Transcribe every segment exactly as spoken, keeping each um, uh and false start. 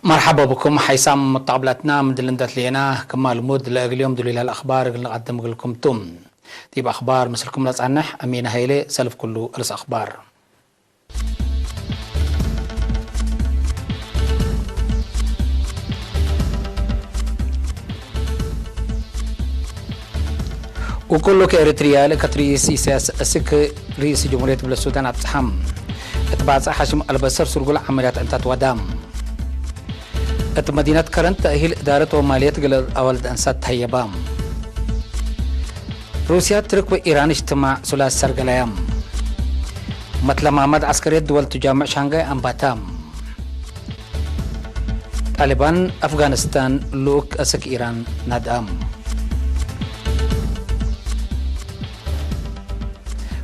መርሐባ ብኩም ሓይሳም መተቅብላትና፣ ምድል እንዴ ትሌና፣ ክማ ልሙድ ለእግል ዮም ድሉይል አልአኽባር እግል ንቀድም እግልኩም ቱ። ዲብ አኽባር ምስልኩም ለጸንሕ አሚነ ሀይሌ፣ ሰልፍ ኩሉ ርእስ አኽባር። ወኩሉ ከኤሪትርያ ለእከት ርኢስ ኢሳያስ እስክ ርኢስ ጅምሁርየት ግብለት ሱዳን አብጽሐም። እት ባጽዕ ሐሽም አልበሰር ስርጉል ዐመልያት ዕንታት ወዳ። እት መዲነት ከረን ተእሂል እዳረት ወማልየት እግል አወልድ አንሳት ተሀየባ። ሩስያ፣ ትርክ ወኢራን እጅትማዕ ሱላስ ሰርገለያ። መትለማመድ ዐስከርየት ድወል ትጃምዕ ሻንጋይ አንባታ። ጣሊባን አፍጋኒስታን ልኡክ አስክ ኢራን ናድአም።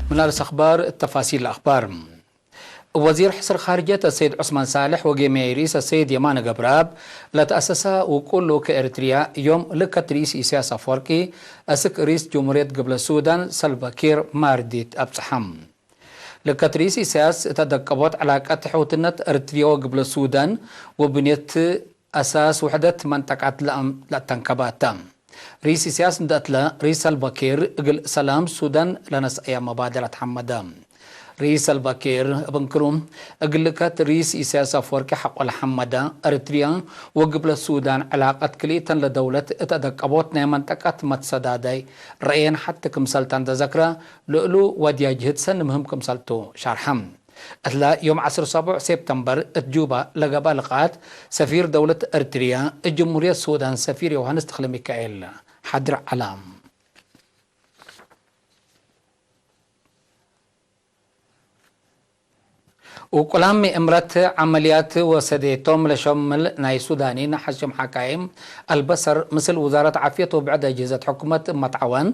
ምን አርስ አኽባር፣ ተፋሲል አኽባር። ወዚር ሕስር ኻርጀት አሰይድ ዑስማን ሳልሕ ወጌምያይ ርኢስ አሰይድ የማነ ገብረአብ ለተአሰሰ ውቁል ልኡክ ኤሪትርያ ዮም ልከት ርኢስ ኢሳያስ አፍወርቂ አስክ ርኢስ ጅምሁርየት ግብለ ሱዳን ሰልቫ ኪር ማርዲት አብጽሐም። ልከት ርኢስ ኢሳያስ እተ ደቀቦት ዕላቀት ሕውትነት ኤሪትርያ ወግብለ ሱዳን ወብንየት አሳስ ውሕደት መንጠቃት ለአም-፣ ለአተንከባተ። ርኢስ ኢሳያስ እንደ እትለ፣ ርኢስ ሳልቫ ኪር እግል ሰላም ሱዳን ለነስአያ መባደረት ሐመደ። ርኢስ ሳልቫ ኪር እብ እንክሩ፣ እግል ልከት ርኢስ ኢሳያስ አፍወርቂ ሐቆ ለሐመደ፣ ኤሪትርያ ወግብለ ሱዳን ዕላቀት ክልኢተን ለደውለት እተ ደቀቦት ናይ መንጠቃት መትሰዳዳይ ረአየን ሐቲ ክምሰል ተንተዘክረ፣ ለእሉ ወድያ ጅህድ ሰኒ ምህም ክምሰል ቱ ሸርሐ። እትለ ዮም ዐስር ሰቡዕ ሴፕተምበር እት ጁባ ለገብአ ልቃት፣ ሰፊር ደውለት ኤሪትርያ እት ጅምሁርየት ሱዳን ሰፊር ዮሐንስ ተክለሚካኤል ሓድር ዐለ። ውቁላም ምእምረት ዐመልያት ወሰዴቶም ለሸምል ናይ ሱዳኒን ሐሽም ሐካይም አልበሰር፣ ምስል ውዛረት ዓፍየት ወብዕድ አጅህዘት ሕኩመት መትዓወን፣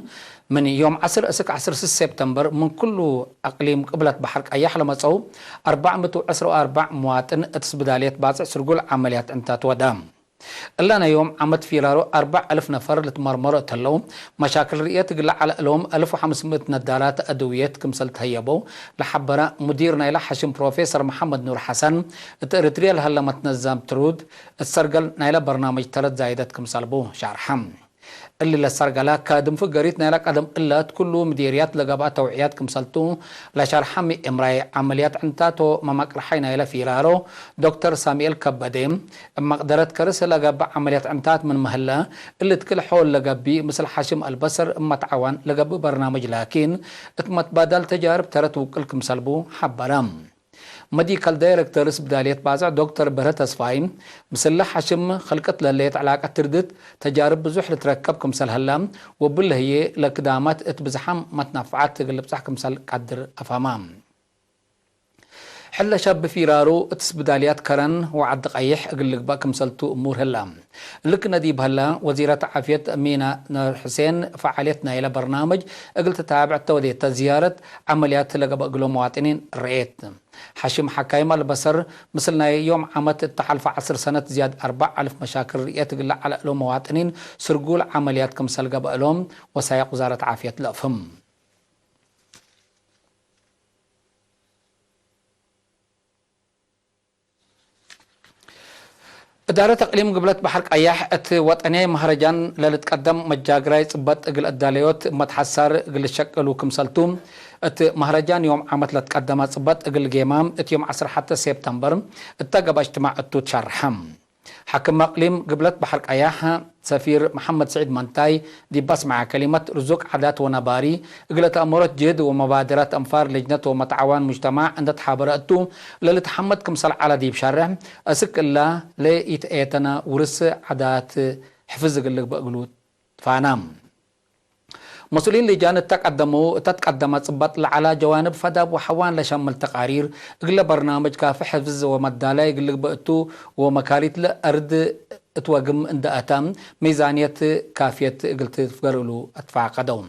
ምን ዮም ዐስር እስክ ዐስር ሴፕተምበር ምን ኩሉ አቅሊም ቅብለት በሐር ቀያሕ ለመጸው አርበዕ ምእት ወዕስር ወአርበዕ መዋጥን እት ስብዳልየት ባጽዕ ስርጉል ዐመልያት ዕንታት ወዳ። እለ ናይ ዮም ዓመት ፊራሮ አርበዕ አልፍ ነፈር ልትመርመሮ እት ህለው፣ መሻክል ርእየት እግል ለዐለ እሎም አልፍ ወሐምስ ምእት ነዳላት አድውየት ክምሰል ተህየበው ለሐበረ ሙዲር ናይለ ሐሽም ፕሮፌሰር መሐመድ ኑር ሐሰን፣ እት ኤሪትርያ ለሀለ መትነዛም ትሩድ እት ሰርገል ናይለ በርናምጅ ተረት ዛይደት ክምሰል ቡ ሸርሐ። እሊ ለሰርገለ ካድም ፍገሪት ናይለ ቀደም እለ እት ኩሉ ምዴርያት ለገብአ ተውዕያት ክምሰልቱ ለሸርሐ ምእምራይ ዐመልያት ዕንታት ወመመቅርሓይ ናይለ ፊራሮ ዶክተር ሳሙኤል ከበዴ፣ እብ መቅደረት ከርስ ለገብእ ዐመልያት ዕንታት ምንመ ህለ፣ እሊ እት ክል ሖል ለገብእ ምስል ሐሽም አልበሰር እብ መትዓዋን ለገብእ በርናምጅ ላኪን፣ እት መትባዳል ተጃርብ ተረት ውቅል ክምሰል ቡ ሐበረ። መዲካል ዳይረክተር ስብዳልየት ባጽዕ ዶክተር በርሀ ተስፋይ፣ ምስለ ሐሽም ክልቅት ለለየት ዕላቀት ትርድት ተጃርብ ብዙሕ ልትረከብ ክምሰል ሀላ፣ ወብለ ህዬ ለክዳማት እት ብዝሓም መትነፍዓት እግል ልብጸሕ ክምሰል ቀድር አፋማ። ሕለ ሸብ ፊራሩ እት ስብዳልያት ከረን ወዐዲ ቀይሕ እግል ልግበእ ክምሰልቱ እሙር ህላ። ልክነ ዲብ ሀላ፣ ወዚረት ዓፍየት ሚና ኑር ሕሴን፣ ፈዓልየት ናይለ በርናምጅ እግል ትታብዕ እተ ወዴተ ዝያረት ዐመልያት ለገብአ እግሎም መዋጥኒን ረኤት። ሐሽም ሐካይም አልበሰር፣ ምስል ናይ ዮም ዓመት እተ ሐልፈ ዐስር ሰነት ዝያድ አርበዕ አልፍ መሻክል ርእየት እግል ለዐለ እሎም መዋጥኒን ስርጉል ዐመልያት ክምሰል ገብአ እሎም ወሳይቅ ውዛረት ዓፍየት ለአፍህም። እዳረት እቅሊም ግብለት በሐር ቀያሕ እት ወጠንያይ መህረጃን ለልትቀደም መጃግራይ ጽበጥ እግል እዳለዮት መትሐሳር እግል ልሸቅሉ ክምሰልቱ፣ እት መህረጃን ዮም ዓመት ለትቀደመ ጽበጥ እግል ጌማም እት ዮም ዐስር ሐተ ሴፕተምበር እተ ገብአ እጅትማዕ እቱ ትሸርሐ። ሐክም እቅሊም ግብለት በሐር ቀያሕ ሰፊር መሐመድ ስዒድ መንታይ ዲብ አስመዐ ከሊመት፣ ርዙቅ ዓዳት ወነባሪ እግለ ተአመሮት ጅህድ ወመባደራት አንፋር ልጅነት ወመትዓዋን ሙጅተማዕ እንዴ ተሓበረ እቱ ለልትሐመድ ክምሰል ዐለ ዲብ ሸርሕ፣ አስክ እለ ለኢትኤተነ ውርስ ዓዳት ሕፍዝ እግል ልግበእ እግሉ ትፋና። መስኡሊን ልጃን እተ ቀደመው፣ እተ ትቀደመ ጽበጥ ለዐለ ጀዋንብ ፈዳብ ወሐዋን ለሸምል ተቃሪር፣ እግለ በርናምጅ ካፊ ሕፍዝ ወመዳላይ እግል ልግበእ እቱ ወመካሪት ለአርድ እት ወግም እንደ አተ፣ ሚዛንየት ካፍየት እግል ትፍገር እሉ አትፋቀደው።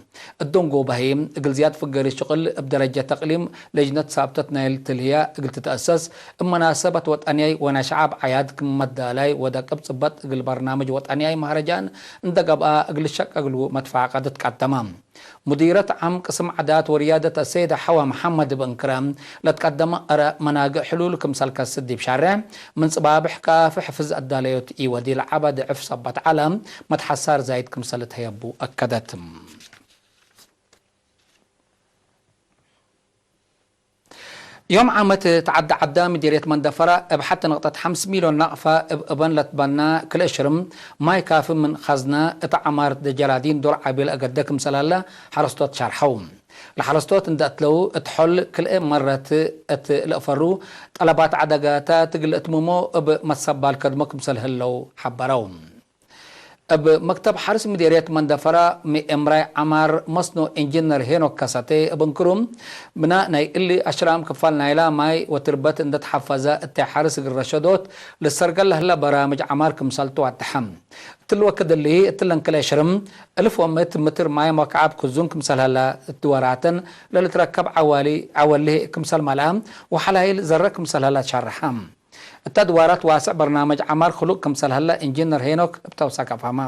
እት ደንጎበ ህይ፣ እግል ዝያድ ፍገሪ ሽቅል እብ ደረጀት እቅሊም ለጅነት ሳብተት ናይል ትልህያ እግል ትትአሰስ፣ እብ መናሰበት ወጠንያይ ወነሸዓብ ዓያድ ክም መዳላይ ወደቅብ ጽበጥ እግል በርናምጅ ወጠንያይ መሀረጃን እንደ ገብአ እግል ልሸቅ እግሉ መትፋቀድ ትቀደመ። ሙዲረት ዓም ቅስም ዓዳት ወርያደት አሰይድ ሐዋ መሐመድ እብ እንክረ፣ ለትቀደመ አረ መናግዕ ሕሉል ክምሰል ከስት ዲብ ሻሬዕ፣ ምን ጽባብሕ ካፊ ሕፍዝ አዳለዮት ኢወዲ ለዐበ ድዕፍ ሰበት ዐለ፣ መትሐሳር ዛይድ ክምሰል እትሀየቡ አከደት። ዮም ዓመት ተዐደ ዐዳ ምዲርየት መንደፈራ እብ ሐቲ ንቅጠት ሐምስ ሚልዮን ናቅፋ እብ እበን ለትበና ክልኤ ሽርም ማይ ካፊ ምን ኸዝና እት ዐማር ደጀላዲን ዶል ዐቢ ለአገደ ክምሰል ሀለ ሐረስቶት ሻርሐው። ለሐረስቶት እንደ እትለው እት ሖል ክልኤ መረት እት ለእፈሩ ጠለባት ዐደጋታት እግል እትምሞ እብ መትሰባል ከድሞ ክምሰል ህለው ሐበረው። እብ መክተብ ሐርስ ምዴርየት መንደፈራ ምኤምራይ ዐማር መስኖ ኢንጂነር ሄኖክ ከሰቴ እብ እንክሩ፣ ብናእ ናይ እሊ አሽራም ክፋል ናይላ ማይ ወትርበት እንደ ተሐፈዘ እተ ሐርስ እግል ረሸዶት ልሰርገል ለህለ በራምጅ ዐማር ክምሰል ትዋደሐ። እትሊ ወክድ እሊ፣ እትለን ክልኤ ሽርም እልፍ ወምእት ምትር ማይ መክዓብ ክዙን ክምሰል ህለ እት ድወራተን ለልትረከብ ዐዋሊ ዐወሊህ ክምሰል መልአ ወሐላይል ዘረ ክምሰል ህለ ሸርሐ። እተ ድዋራት ዋስዕ በርናመጅ ዐማር ክሉቅ ክምሰል ህለ ኢንጂነር ሄኖክ እብ ተውሳክ አፍሀመ።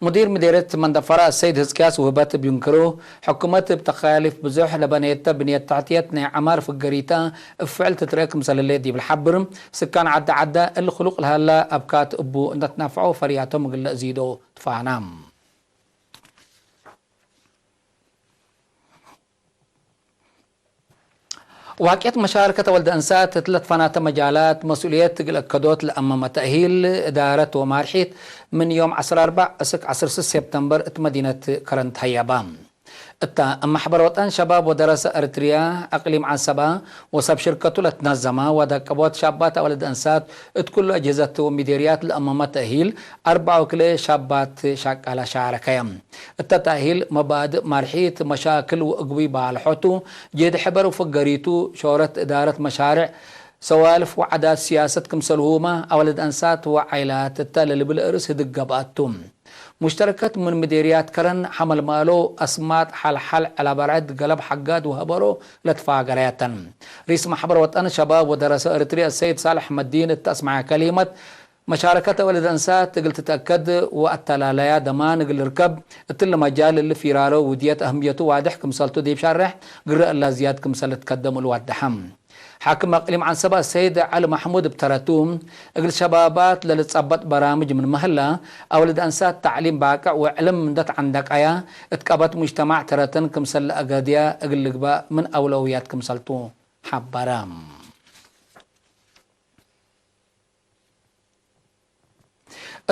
ሙዲር ምዴርየት መንደፈራ አሰይድ ህዝቅያስ ውህበት እብ ይንክሩ፣ ሕኩመት እብ ተካሊፍ ብዙሕ ለበኔተ ብንየት ተሕትየት ናይ ዐማር ፍገሪተ እብ ፍዕል ትትረአ ክምሰል ህሌት ዲብ ለሐብር፣ ስካን ዐደ ዐደ እሊ ክሉቅ ለሀለ አብካት እቡ እንደ ትናፈዐው ፈርያቶም እግል ለአዚዶ ትፋና። ዋቅየት መሻርከት ወልደ እንሳት እት ለትፈናተ መጃላት መስኡልየት እግል አከዶት ለአመመ ተእሂል እዳረት ወማርሒት ምን ዮም ዐስር አርበዕ እስክ ዐስር ስስ ሴፕተምበር እት መዲነት ከረን ተሀየበ። እተ እብ መሕበር ወጠን ሸባብ ወደረሰ ኤረትርያ አቅሊም ዐንሰበ ወሰብ ሽርከቱ ለትነዘመ ወደቀቦት ሻባት አወልድ እንሳት እት ኩሉ አጅህዘት ወሚዴርያት ለአመመ ተእሂል አርበዕ ወክልኤ ሻባት ሻቃላ ሻረከየ። እተ ተእሂል መባድእ ማርሒት መሻክል ወእግቡይ ባልሖቱ፣ ጅህድ ሕበር ወፍገሪቱ፣ ሾረት እዳረት መሻርዕ፣ ሰዋልፍ ወዓዳት ሲያሰት ክምሰልሁመ፣ አወልድ አንሳት ወዓይላት እተ ለልብል እርስ ህድግ ገብአት ቱ። ሙሽተረከት ምን ምዴርያት ከረን ሐመልማሎ፣ አስማጥ፣ ሐልሐል፣ ዐላበርዐድ፣ ገለብ ሐጋድ ወሀበሮ ለትፋገረያተን። ሪስ መሕበር ወጠን ሸባብ ወደረሰ ኤረትርያ ሰይድ ሳልሕ አሕመዲን እት አስመዐ ከሊመት፣ መሻረከት አወልድ አንሳት እግል ትትአከድ ወአተላላያ ደማን እግል ልርከብ፣ እትሊ መጃል እሊ ፊራሮ ውድየት አህምየቱ ዋድሕ ክምሰልቱ ዲብ ሻርሕ ግረ እላ ዝያድ ክምሰል ልትከደም እሉ ወደሐ። ሓክም አቅሊም ዐንሰበ ሰይድ ዐሊ መሕሙድ እብ ተረቱ፣ እግል ሸባባት ለልትጸበጥ በራምጅ ምን መህላ፣ አወልድ አንሳት ተዕሊም ባቅዕ ወዕልም እንደ ተዐንደቀያ፣ እት ቀበት ሙጅተማዕ ተረተን ክምሰል ለአገድያ እግል ልግባእ ምን አውለውያት ክምሰልቱ ሐበረ።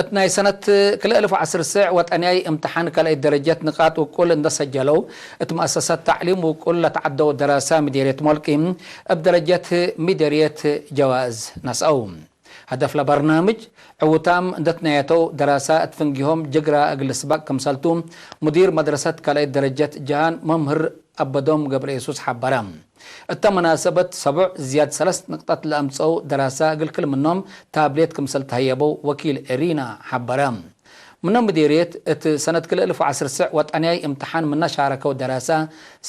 እት ናይ ሰነት ክልኤ እልፍ ወዐስር ስዕ ወጠንያይ እምትሓን ካልኣይ ደረጀት ንቃጥ ውቁል እንደ ሰጀለው፣ እት መአሰሰት ተዕሊም ውቁል ለተዐደው ደራሳ ምዴርየት ሞልቂ እብ ደረጀት ምዴርየት ጀዋእዝ ነስአው። ሀደፍ ለበርናምጅ ዕውታም እንደ ትነየተው ደራሳ እት ፍንጊሆም ጅግራ እግል ልስበቅ ክምሰልቱ፣ ሙዲር መድረሰት ካልኣይ ደረጀት ጀሃን መምህር አበዶም ገብረየሱስ ሐበረ። እተ መናሰበት ሰቡዕ ዝያድ ሰለስ ንቅጠት ለአምጸው ደራሰ እግል ክል ምኖም ታብሌት ክምሰል ተሀየበው ወኪል ኤሪና ሐበረ። ምኖም ምዴርየት እት ሰነት ክልኤ እልፍ ወዐስር ስዕ ወጠንያይ እምትሓን ምነ ሻረከው ደራሰ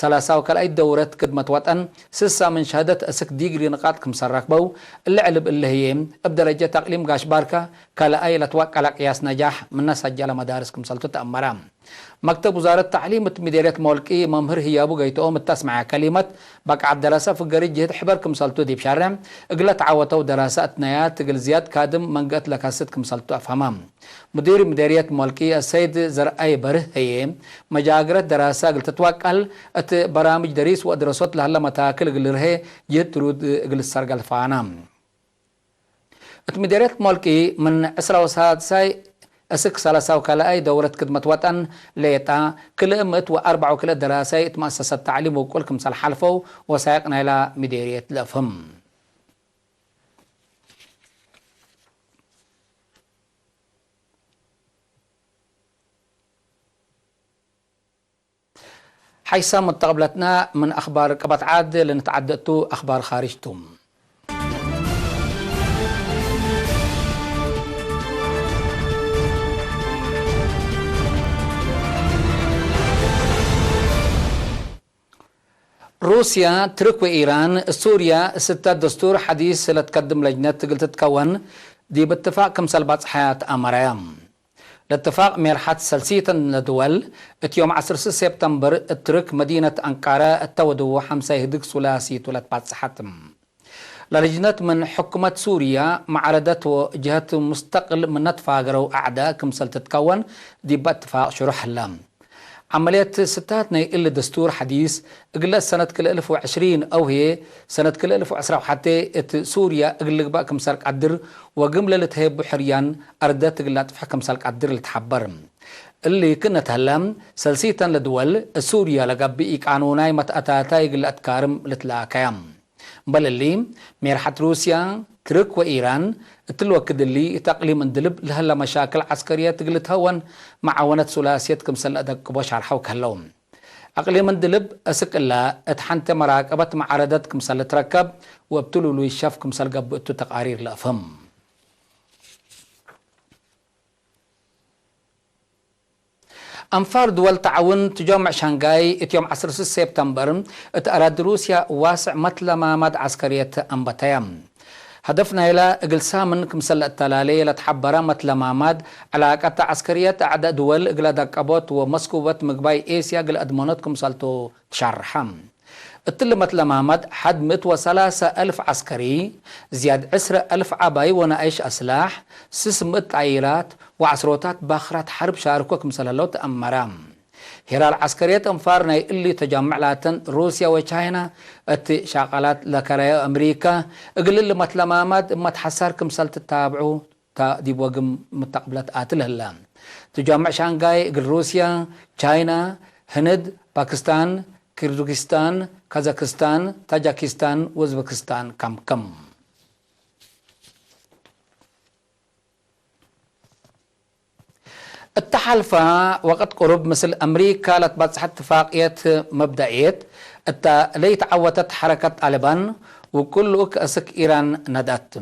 ሰላሳ ወከልኣይ ደውረት ክድመት ወጠን ስሳ ምን ሸሀደት እስክ ዲግሪ ንቃጥ ክምሰል ረክበው፣ እሊ ዕልብ እሊ ህዬ እብ ደረጀት አቅሊም ጋሽ ባርካ ካልኣይ ለትወቀለ ቅያስ ነጃሕ ምነ ሰጀለ መዳርስ ክምሰልቱ ተአመረ። መክተብ ውዛረት ተዕሊም እት ምዴርየት ሞልቂ መምህር ህያቡ ገይትኦም እተ አስመዐ ከሊመት፣ በቃዐት ደረሰ ፍገሪ ጅህድ ሕበር ክምሰልቱ ዲብ ሸሬሕ እግለ ተዐወተው ደራሰ እትነያት እግል ዝያድ ካድም መንገአት ለከስት ክምሰልቱ አፍሀመ። ሙዲር ምዴርየት ሞልቂ አሰይድ ዘርአይ በርህ ህዬ፣ መጃግረት ደራሰ እግል ትትወቀል፣ እት በራምጅ ደሪስ ወአድረሶት ለሀለ መታክል እግል ልርሄ ጅህድ ትሩድ እግል ትሰርገል ፋና። እት ምዴርየት ሞልቂ ምን ዕስራ ወሳድሳይ እስክ ሰላሳ ወካልኣይ ደውረት ክድመት ወጠን ሌጣ፣ ክልኤ ምእት ወአርበዕ ወክልኤ ደራሳይ እት መአሰሰት ተዕሊም ውቁል ክምሰል ሐልፈው ወሳይቅ ናይላ ምዴርየት ለአፍህም። ሐይሳም መተቀብለትና ምን አኽባር ቀበት ዓድ ለንትዓደድ ቱ፣ አኽባር ኻርጅ ቱ። ሩስያ፣ ትርክ ወኢራን፣ ሱርያ፣ ስተ ደስቱር ሐዲስ ለትከድም ለጅነት እግል ትትከወን ዲብ እትፋቅ ክምሰል ባጽሐያ ተአመረየ። ለእትፋቅ ሜርሐት ሰልሲተን ለድወል፣ እት ዮም ዐስር ሴፕተምበር እት ትርክ መዲነት አንቃረ እተ ወድዉ ሐምሳይ ህድግ ሱላሲቱ ለትባጽሐት። ለልጅነት ምን ሕኩመት ሱርያ፣ መዓረደት ወጅሀት ሙስተቅል ምነ ትፋገረው አዕደ ክምሰል ትትከወን ዲበ እትፋቅ ሽሩሕ ህለ። ዐመልየት ስታት ናይ እሊ ደስቱር ሐዲስ፣ እግለ ሰነት ክልኤ እልፍ ወዕሽሪን አው ህዬ ሰነት ክልኤ እልፍ ወዕስራ ወሐቴ እት ሱርያ እግል ልግበእ ክምሰል ቀድር ወግም ለልትሀየቡ ሕርያን አርደት እግል ለአጥፍሕ ክምሰል ቀድር ልትሐበር። እሊ ክእነ ተህለ፣ ሰልሲተን ለድወል እት ሱርያ ለገብእ ኢቃኑናይ መትአታታይ እግል ለአትካርም ልትለአከየ። እምበል እሊ፣ ሜርሐት ሩስያ፣ ትርክ ወኢራን፣ እትሊ ወክድ እሊ እት አቅሊም እንድልብ ለህለ መሻክል ዐስከርየት እግል ልትሀወን መዓወነት ሱላስየት ክምሰል ለአደቅቦ ሻርሐው ከህለው። አቅሊም እንድልብ አስክ እላ እት ሐንቴ መራቀበት መዓረደት ክምሰል ልትረከብ ወእብ ትሉሉይ ሸፍ ክምሰል ገብእ እቱ ተቃሪር ለአፍህም። አንፋር ድወል ተዓውን ትጃምዕ ሻንጋይ እት ዮም ዐስር ሴፕተምበር እት አራዲ ሩስያ ዋስዕ መትለማማድ ዐስከርየት አንበተየ። ሀደፍ ናይለ እግል ሳምን ክምሰል ለአተላሌ ለትሐበረ መትለማማድ ዕላቀት ዐስከርየት አዕዳእ ድወል እግል አደቀቦት ወመስኩበት ምግባይ ኤስያ እግል አድመኖት ክምሰልቱ ትሻርሐ። እትሊ መትለማማድ ሐድ ምእት ወሰላሰ አልፍ ዐስከሪ፣ ዝያድ ዕስረ አልፍ ዐባይ ወነአይሽ አስላሕ፣ ስስ ምእት ጣይራት ወዐስሮታት ባክራት ሐርብ ሻርኮ ክምሰል ህለው ተአመረ። ሄራል ዐስከርየት አንፋር ናይ እሊ ተጃምዕ ላተን ሩስያ ወቻይና እት ሻቀላት ለከረየ አምሪካ፣ እግል እሊ መትለማማድ እብ መትሐሳር ክምሰል ትታብዑ ተ ዲብ ወግም ምተቅብለት አቲ ለህለ። ትጃምዕ ሻንጋይ እግል ሩስያ፣ ቻይና፣ ህንድ፣ ፓክስታን፣ ኪርጊስታን፣ ካዛክስታን፣ ታጃኪስታን ወኡዝበክስታን ከምክም። እተ ሐልፈ ወቅት ቅሩብ ምስል አምሪካ ለትበጽሐ እትፋቅየት መብደእየት እተ ለኢተዐወተት ሐረከት ጣልባን ውቁል ልኡክ አስክ ኢራን ነድአት።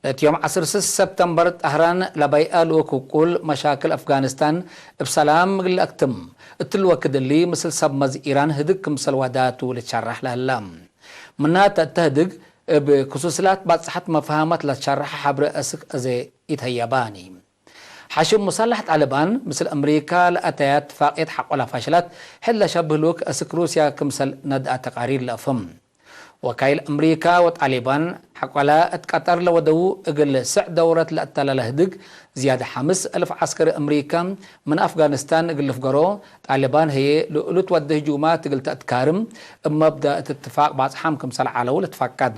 ለእት ዮም ዐስር ሴፕተምበር ጠህራን ለበይአ ልኡክ ውቁል መሻክል አፍጋኒስታን እብ ሰላም እግል ለአክትም፣ እትሊ ወክድ እሊ ምስል ሰብ መዝ ኢራን ህድግ ክምሰል ወዳቱ ልትሸረሕ ለህለ። ምናተ እተ ህድግ እብ ክሱስላት ባጽሐት መፍሀመት ለትሸረሐ ሐብሬ አስክ አዜ ኢተህየባኒ። ሐሽም ሙሰለሕ ጣልባን ምስል አምሪካ ለአተየ እትፋቅየት ሐቆለ ፈሽለት፣ ሕድ ለሸብህ ልኡክ አስክ ሩስያ ክምሰል ነድአ ተቃሪር ለአፍህም። ወካይል አምሪካ ወጣሊባን ሐቆለ እት ቀጠር ለወደዉ እግል ስዕ ደውረት ለአተላለ ህድግ፣ ዝያድ ሐምስ አልፍ ዐስከሪ አምሪካ ምን አፍጋኒስታን እግል ልፍገሮ፣ ጣሊባን ህዬ ለእሉ ትወዴ ህጁማት እግል ተአትካርም እብ መብደእ እት እትፋቅ ባጽሓም ክምሰል ዐለው ልትፈቀድ።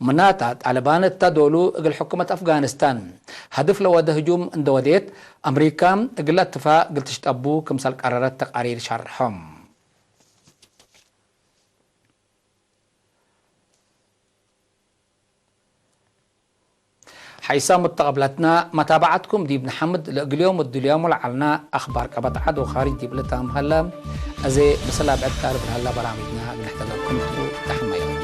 ምናተ፣ ጣሊባን እተ ዶሉ እግል ሕኩመት አፍጋኒስታን ሀድፍ ለወደ ህጁም እንደ ወዴት፣ አምሪካ እግለ እትፋቅ እግል ትሽጠቡ ክምሰል ቀረረት ተቃሪር ሸርሖም። ሐይሳም ሙተቀብለትና፣ መታብዐትኩም ዲብ ነሐምድ። ለእግል ዮም ወእድል ዮም ለዐልና አኽባር ቀበት ዐድ ወኻርጅ ዲብ ልታም ሀለ። አዜ ምስል አብዕድ ቃርብ ለሀለ በራምጅና እግል ሕተለኩም ቱ ተሐመዮም።